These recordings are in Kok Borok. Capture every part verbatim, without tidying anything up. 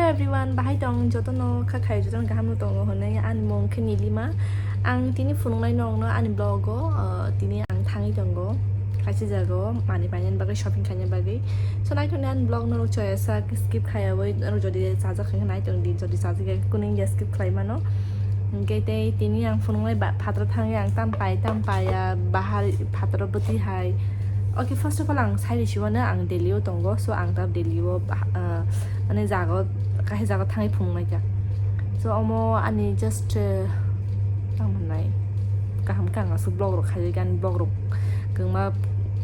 Everyone, bahai tong jotono kha khai jotono kaham no tongo hwnwi ani mung khe Nilima. Ang tini phunuknai norokno ani vlog o, uh, tini ang thangwi tongo kaisa jaga o manwi painani bagwi, shopping khaina bagwi. So naithokni ani vlog norok choya sak skip khaiyawi norok jodi chajak khe naithok di, jodi chajak ya khe kunu wngya skip khlai mano. Hwnkhe tei tini ang phunuknai ba-, phataro thangwi ang tam pai tam paiya bahai phataro bwtwi hai. Okay, first of all ang sai risiwano ang Delhi o tongo, so ang ta Delhi o bah-, uh, mane jaga o, kahai jaga thangwi phunuknai kha. So omo ani just, uh, tamo hwnai kaham khe ang aswk vlog rok khaijak ani vlog rok kwbangma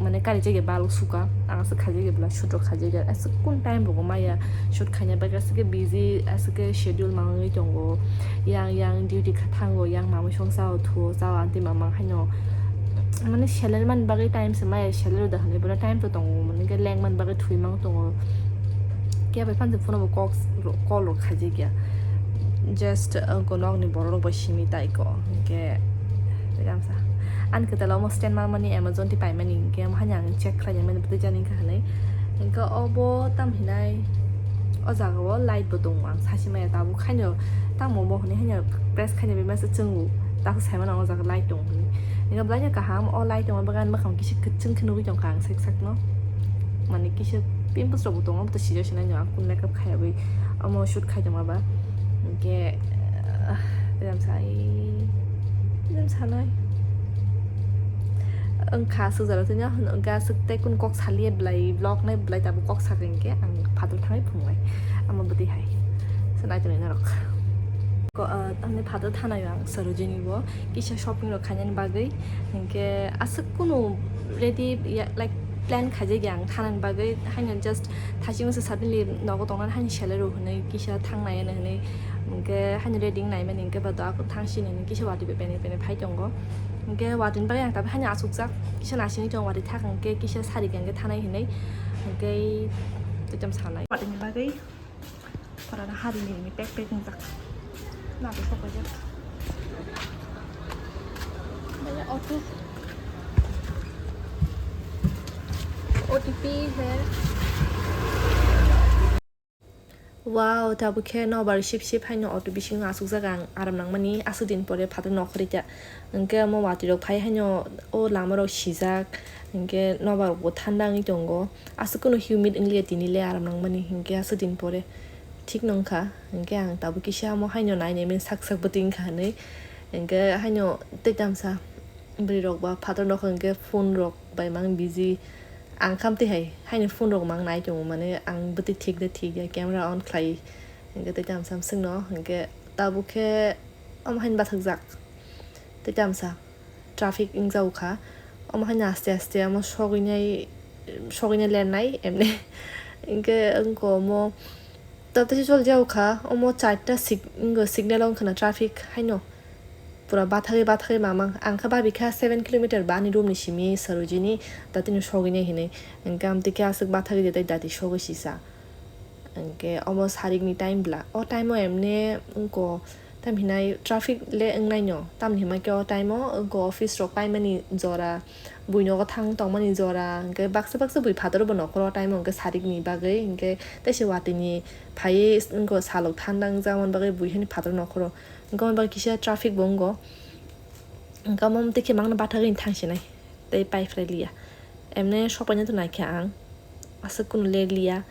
mane kari jagya balok suka ang aswk khaijak bla shoot rok khaijak aswk kun time rok maya shoot khaina bagwi aswk busy aswk schedule mangwi tongo yang yang duty kha thango yang mamwi song sao thuo sao anti mamang haino mane salary man bagwi time se maya salary da hwnwi bono time to tongo mane leng man bagwi thwi mang tongo. Khe bai phan phone bo kok call rok khaijak ya. Just, uh, ko nokni borok rok bai simi tai ko. Hwnkhe, tei kamsa. Ani kwtal omo stand ma mani Amazon ti pai mani hwnkhe, omo hani ang check khlai mani bwtwi jani wngkha hinwi. Hwnkhe obo tam hinai, o jaga o light bo tongo ang sasi maya tabuk haino tamo bo hinwi haino press khaina bai masa chwngo. Takhuk sai mano o jaga light tongo hinwi. Hwnkhe belai no kaham o light tongo bagwi ani bwkhang kisa kwchwng khe nugwi tongkha ang sak sak no. Mane kisa pimples rok bo tongo, bo to sijak se nai no, ang kun makeup khaiya bai omo shoot khai tongma ba. Hwnkhe, ah, tei jam sai, tei jam sanai. Wngkha aswk jora tei no, hwnkhe aswk tei kun kok saliya belai, vlog nai belai tabuk kok sakha hwnkhe ang phatar thangwi phunuknai. Omo bwtwi hai. So nai tonwi norok. Ko, ah, tamni phatar thanai ang Sarojini bo kisa shopping rok khainani bagwi. Hwnkhe aswk kunu ready ya, like, plan khaijak ya ang thanani bagwi, haino just thaichingno se suddenly nogo tongnani haino salary rok hwnwi kisa thangnai hwnwi, hwnkhe haino ready wngnaimani hwnkhe ba doa thangsinani kisa watwi bai penei penei phai tongo. Hwnkhe watwini bagwi ang tabuk haino achukjak, kisa naisingwi tongo watwi thak hwnkhe kisa sari hwnkhe thanai hwnwi, hwnkhe tei tamo sanai watwini bagwi. Parana hari ni ni pek pek ni tak. Na to sok aja. Banyak auto. O T P hai. Wow, tabuk khe nobar sip sip haino auto bisingo asukjak ang aram nangmani aswk din pore phatar nokhorwi ta. Hwnkhe omo watwi rok phai haino o lama rok sijak, hwnkhe nobar rok bo thanda wngwi tongo. Aswk kunu humid wngliya tini le aram nangmani, hwnkhe aswk din pore thik nongkha, hwnkhe ang tabuk kisa omo haino nai nai mani sak sak bwtwi wngkha hinwi, hwnkhe haino tei tamsa bwrwi rok ba phatar nokha hwnkhe phone rok bai mang busy, ang khamtwi hai haino phone rok mang nai tongo, mane ang bwtwi thik de thik ya camera on khlai, hwnkhe tei tamsa swngno, hwnkhe tabuk khe omo haino bathakjak tei tamsa. Traffic wngjago kha. Omo haino aste aste omo sogwinai, sogwinai lernai emne. Hwnkhe wngkha omo tabuk teisa choli jago kha. Omo charta sig-, wngkha signal wngkha na traffic haino. Pura bathagwi bathagwi mamang. Ang kha babikha seven kilometer ba ani room ni simi Sarojini datino sogwinai hinwi. Hwnkhe amtwi khe aswk bathagwi de tei dati sogwi sisa. Hwnkhe omo sarikni time bla. O time o emne wngkha tam hinai traffic le wngnaino. Tamni hwnba khe o time o wngkha office rok paimani jora, buinogo thang tongmani jora, hwnkhe baksa baksa bui phataro bo nokhoro o time o hwnkhe sarikni bagwi, hwnkhe teisa watwini phaiwi wngkha salok thanda wngjakmani bagwi bui hani phataro nokhoro. Hwnkhe omo bagwi kisa traffic bo wngo. Hwnkhe omo tei khe mangno bathagwi thangsinai. Tei pai phlai liya. Emne sok paina to naikha ang. Aswk kunu le liya.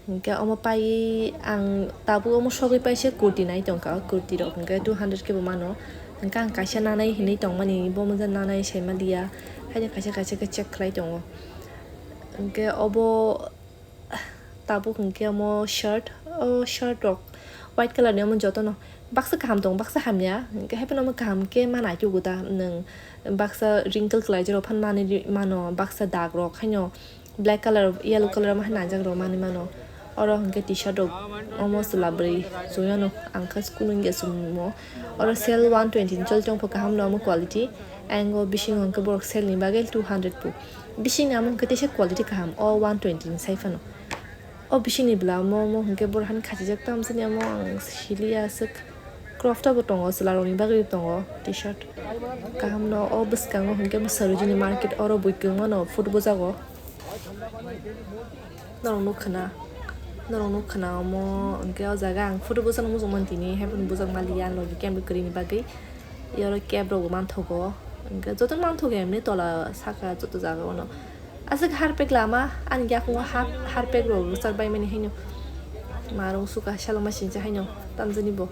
Hwnkhe omo pai ang tabuk omo sogwi paisa kurti nai tongkha. O kurti rok hwnkhe two hundred khe bo mano. Hwnkhe ang kaisa nanai hinwi tongmani, bo mojang nanai saima liya. Haino kaisa kaisa khe check khlai tongo. Hwnkhe obo Tabuk hwnkhe omo shirt, o shirt rok white colour ni omo jotono baksa kaham tongo, baksa hamya, hwnkhe haiphano omo kaham khe ma naitugo ta nwng, baksa wrinkle kwlaijak rok phano manwi mano, baksa dag rok haino black colour, yellow colour omo hai nangjak rok manwi mano. Oro hwnkhe T-shirt rok omo chwla bwrwi chumyano, ang khe kunu wngya chummo. Oro sale one twenty ni choli tongpho, kaham no omo quality, ayang o bisingo hwnkhe borok sale ni bagwi two hundred pu. Bisingni amo hwnkhe teisa quality kaham, o one twenty ni sai phano. O bisingni bwla omo, omo hwnkhe borok hani khachijak tamsani amo ang siliya aswk. Crop top bo tongo, chwla rokni bagwi tongo T-shirt. Kaham no o bwskango hwnkhe bo Sarojini market, oro bui kwbangma no photo bujago. Norok nukha na. Norok nuk khna omo, hwnkhe o jaga ang photo bwsakno muchungmani tini, haiphano bwsakma liya ang logi camera kwrwini bagwi. Iyoro cab rokbo manthogo, hwnkhe jotono manthogo emni tola saka joto jaga ono. Aswk harpek lama, ani yakungo har-, harpek rok rwchar baimani haino. Marung suka salo masingcha haino, tamjani bo.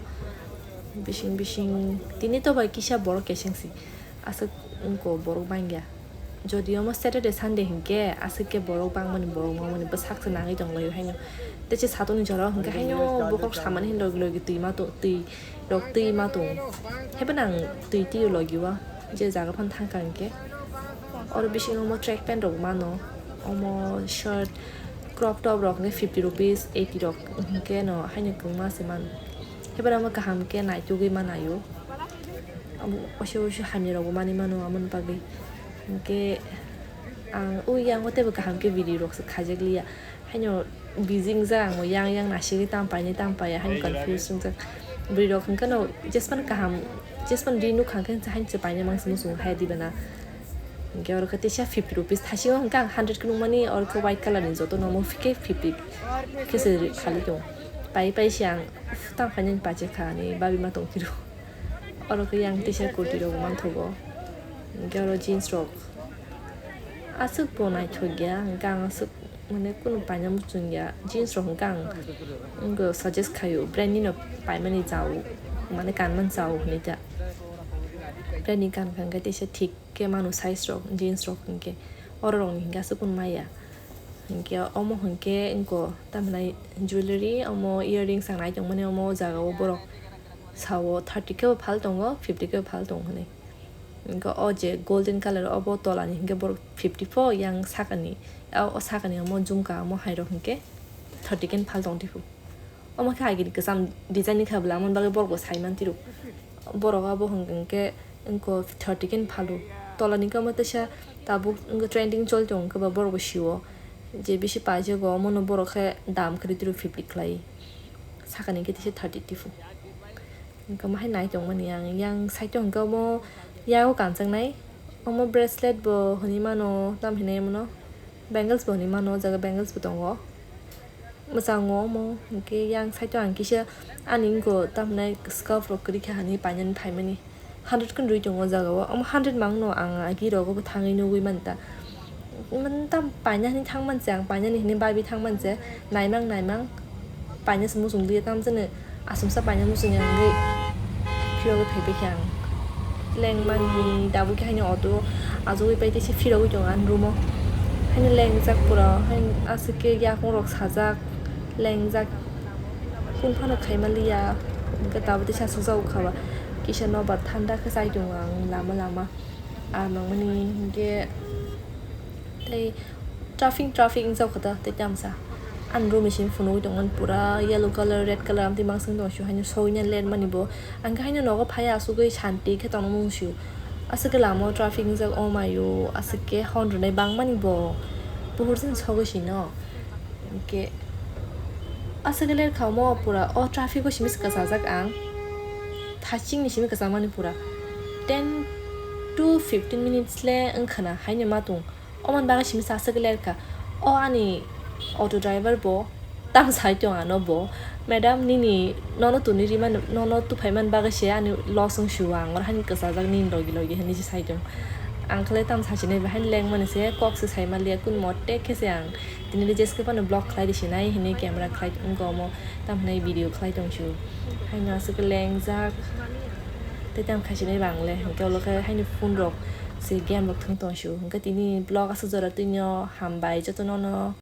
Bising bising, tini to bai kisa borok kesengsi. Aswk wngkho borok bangya. Jodi omo Saturday, Sunday hinkhe aswk khe borok bangmani, borok mangmani bwsak se nangwi tonglaio haino. Tei se satoni jora o hinkhe haino bokhorok samani hin logi logi twi ma tong, twi rok twi ma tong. Haiphano ang twi twi logi o je jaga phano thangkha hinkhe. Oro bisingo omo track pant rok mano, omo shirt, crop top rok hinkhe fifty rupees, eighty rok hinkhe no haino kwbangma se mano. Haiphano omo kaham khe naitugwi ma naio. Abo oso oso hamya rokbo manwi mano, amoni bagwi. Hinkhe ang o yango teibo kaham khe video rok se khaijak liya. Haino busy wngjak ang bo, yang yang nasigwi tamo painai tamo paiya haino confuse wngjak. Bwrwi rok hinkhe no jespan kaham, jespan ri nukha hinkhe haino se paina mangsa muchungo haya diba na. Hinkhe oro khe teisa fifty rupees, thasingo hinkhe ang hundred khe nukmani, oro khe white colour ni joto no omo khe fifty khe se phali tongo. Pai pai se ang tamo phainani pache kha ani babi ma tongphiro. Oro khe yang teisa kurti rok manthogo. Hinkhe oro jeans rok aswk bo naithok ya, hinkhe ang aswk mane kunu paina muchung ya. Jeans rok hinkhe ang wngkhe suggest khaio, brand ni no paimani chao, mane kanmani chao hinwi ta. Brand ni kankha hinkhe teisa thik khe mano size rok, jeans rok hinkhe oro rok ni hinkhe aswk kunu maya. Hinkhe omo hinkhe wngkho tamhinai jewellery, omo earrings ang nai tongmani omo o jaga o borok sao thirty khe bo phal tongo, fifty khe bo phal tongo hinwi. Hinkhe o je golden colour obo tola ni hinkhe borok fifty pho, yang sakani, o, o sakani omo jumka omo hai rok hinkhe thirty khe phal tong tei pho. Omo khe agini kwcham design ni kha bwla, amoni bagwi borok bo sai man tiro. Borok abo hwn-, hwnkhe wngkho thirty khe phalo. Tola ni khe omo teisa tabuk wngkha trending choli tongo, hwnkhe ba borok bo sio. Je bisi paijago, omono borok khe dam kwrwi tiro fifty khlai. Sakani khe teisa thirty tei pho. Hwnkhe omo hai nai tongmani ang. Yang side o hwnkhe omo yago kanjaknai. Omo bracelet bo hwnwi mano, tam hinwi omono. Bangles bo hwnwi mano, o jaga bangles bo tongo. Mwchango omo, hinkhe yang side o ang kisa ani wngkho tamhinai scarf rok kwrwi kha hinwi painani phaimani. Hundred khe rwi tongo o jaga o. Omo hundred mangno ang agi rogo bo thangwi nugwi manta. Manta paina hinwi thangmanse ang, painani hinwi babi thangmanse. Naimang, naimang. Paina se muchung liya, tamjani aswngsa paina muchung ya hwnwi phirogwi phaibaikha ang. Lengmani tabuk khe haino auto achugwi pai tei se phirogwi tongo ani room o. Haino lengjak pura, haino aswk khe yakung rok sajak, lengjak. Kung phano khaima liya, hwnkhe tabuk tei sasajak kha ba. Kisa nobar thanda khe chai tongo ang lama lama. Ah, nangmani hinkhe tei traffic, traffic wngjak kha ta tei tamsa. Ani room ni simi phunugwi tongmani pura yellow colour, red colour amtwi manswk tong sio haino sogwina lermani bo. Ang khe haino nogo phai asugwi shanti khe tongna mung sio. Aswk khe lama o traffic wngjak, oh mayo, aswk khe hon rwnai bangmani bo. Buhur chini sogwi sino. Hinkhe aswk khe lerkha omo pura o traffic o simi se kwchajak ang. Thaching ni simi kwchangmani pura ten to fifteen minutes le wngkhana haino ma tong. Omoni bagwi simi se aswk khe lerkha. O ani auto driver bo tamo sai tong ano bo, "Madam, nini nono tuni rimani, nono tuphaimani bagwi se ani loss wng sio ang, oro haino kwchajak nini logi logi," hinwi se sai tong. Ang khe tamo sasinai bo haino lengmani se kok se sai manliya, kun mote khe se ang tini adjust khe phano vlog khlai di sinai hinwi camera khlai wngkha omo, tamo hinwi video khlai tong sio. Haino aswk khe lengjak tei tamo khasinai bo ang le, hinkhe ulo khe haino phone rok se game rok thwng tong sio. Hinkhe tini vlog aswk jora twino hambai jotono no.